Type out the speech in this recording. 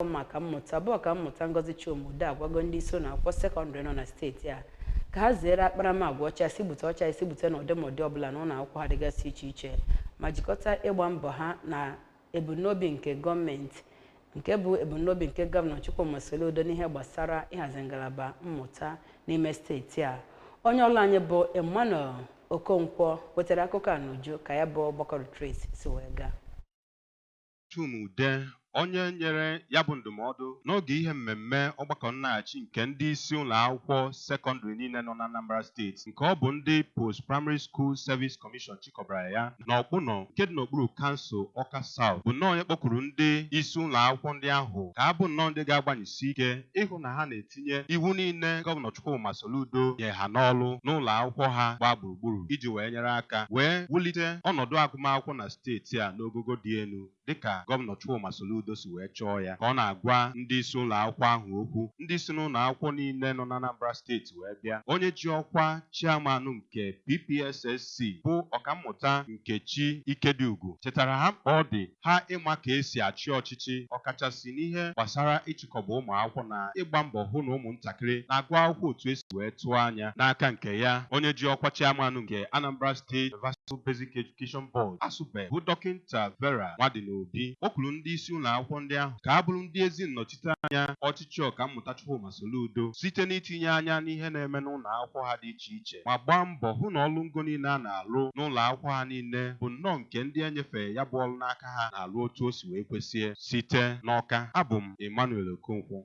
Maka mmụta bụ Ọkammụta Ngozi Chuma-Udeh agwago ndị isi ụlọ akwụkwọ sekọndịrị nọ na steeti a ka ha zere akparamagwa ọcha si gbute ọcha isi gbute n'ụdị ma ụdị ọbụla n'ụlọ akwụkwọ ha dịgasị iche iche, ma jikọta ịgba mbọ ha na ebumnobi nke gọọmenti, nke bụ ebumnobi nke Gọvanọ Chukwuma Soludo n'ihe gbasara ịhazi ngalaba mmụta n'ime steeti a. Onye ọrụ anyị bụ Emmanuel Okonkwo wetara akụkọ a n'uju ka ya bụ ọgbakọ retreat si wee gaa. Chuma-Udeh, onye nyere ya bụ ndụmọdụ n'oge ihe mmemme ọgbakọ nnaghachi nke ndị isi ụlọ akwụkwọ sekọndịrị niile nọ n'Anambra Steeti, nke ọ bụ ndị Post Primary School Service Commission chịkọbara ya n'Ọkpụnọ nke dị n'okpuru kansụl Ọka South, bụ nnọọ onye kpọkuru ndị isi ụlọ akwụkwọ ndị ahụ ka ha bụ nnọọ ndị ga-agbanyesi ike ịhụ na ha na-etinye iwu niile Gọvanọ Chukwuma Soludo nye ha n'ọlụ n'ụlọ akwụkwọ ha gbaa gburugburu, iji wee nyere aka wee wulite ọnọdụ agụmakwụkwọ na steeti a n'ogogo dị elu dịka Gọvanọ Chukwuma Soludo si wee chọọ ya. Ka ọ na-agwa ndị isi ụlọ akwụkwọ ahụ okwu, ndị si n'ụlọ akwụkwọ niile nọ n'Anambra Steeti wee bịa, onye ji ọkwa chairman nke PPSSC bụ Ọkammụta Nkechi Ikediugwu chetara ha mkpa ọ dị ha ịma ka esi achị ọchịchị, ọkachasị n'ihe gbasara ịchịkọba ụmụ akwụkwọ na ịgba mbọ hụ na ụmụntakịrị na-agụ akwụkwọ otu esi wee tụọ anya. N'aka nke ya, onye ji ọkwa chairman nke Anambra State Universal Basic Education Board, ASUBEB, bụ Dọkịnta Vera Nwadinobi kpọkuru ndị isi ụlọ akwụkwọ ndị ahụ ka a bụrụ ndị ezi nnọchiteanya ọchịchị Ọkammụta Chukwuma Soludo site n'itinye anya n'ihe na-eme n'ụlọ akwụkwọ ha dị iche iche, ma gbaa mbọ hụ na ọrụ ngo niile a na-alụ n'ụlọ akwụkwọ ha niile bụ nnọọ nke ndị enyefere ya bụ ọrụ n'aka ha na-alụ otu o si wee kwesịe. Site n'Ọka, abụ m Emmanuel Okonkwo.